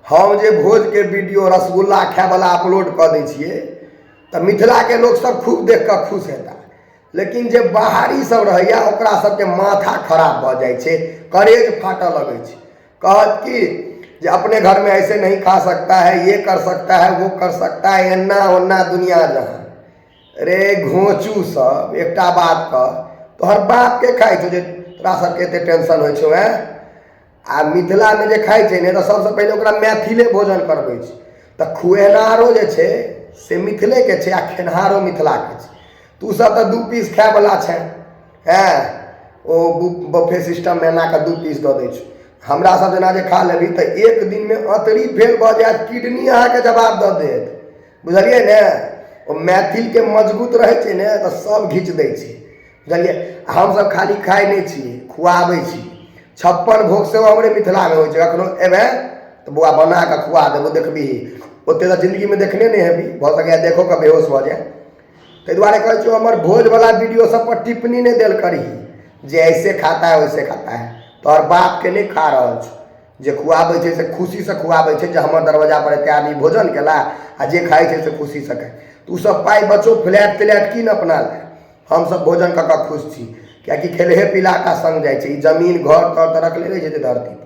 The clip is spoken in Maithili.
हम जे भोजके वीडियो रसगुल्ला खायवला अपलोड कऽ दै छियै तऽ मिथिलाके लोकसभ खूब देख कऽ खुश हेता, लेकिन जे बाहरी सब रहैया ओकरा सबके माथा खराब भऽ जाइ छै, करेज फाटऽ लगै छै। कहत कि जे अपने घर में ऐसे नहीं खा सकता है, ये कर सकता है, वो कर सकता है, एन्ना ओन्ना दुनिया जहाँ। रे घोचू सब, एकटा बात कह, तोहर बाप के खाइ छौ जे तोरा सबके एते टेंशन होइ छौ? ऐं, आ मिथिलामे जे खाइ छै ने, तऽ सबसँ पहिले ओकरा मैथिले भोजन करबै छै। तऽ खुएनहारो जे छै से मिथिलेके छै आ खेनहारो मिथिलाके छै। तू सब तऽ 2 पीस खायवला छै। हँ, ओ बफे सिस्टममे एना कऽ 2 पीस दऽ दै छौ। हमरा सब जेना जे खा लेबही तऽ एक दिनमे अतरी फेल भऽ जायत, किडनी अहाँके जवाब दऽ देत, बुझलियै ने? ओ मैथिलके मजबूत रहै छै ने, तऽ सब घीच दै छै, बुझलियै? आ हमसब खाली खाइ नहि छी, खुआबै छी। 56 भोग सेहो हमरे मिथिलामे होइ छै। कखनो एबै तऽ बौआ बना कऽ खुआ देबो, देखबिही। ओते तऽ जिन्दगीमे देखने नहि हेबी, भऽ सकैए देखो कऽ बेहोश भऽ जाए। ताहि दुआरे कहै छियौ, हमर भोजवला वीडियो सब पर टिप्पणी नहि देल करही जे ऐसे खाता है, वैसे खाता है। तोहर बापके नहि खा रहल छौ। जे खुआबै छै से खुशीसँ खुआबै छै जे हमर दरवाजा पर एते आदमी भोजन केला, आ जे खाइ छै से खुशीसँ खाइ। तू सब पाइ बचो, फ्लैट त्लैट कीन अपना लए। हमसब भोजन कऽ कऽ खुश छी, किएकि खेलहे पीला का सङ्ग जाइ छै। ई जमीन घर तर तऽ रखले रहै छै धरती पर।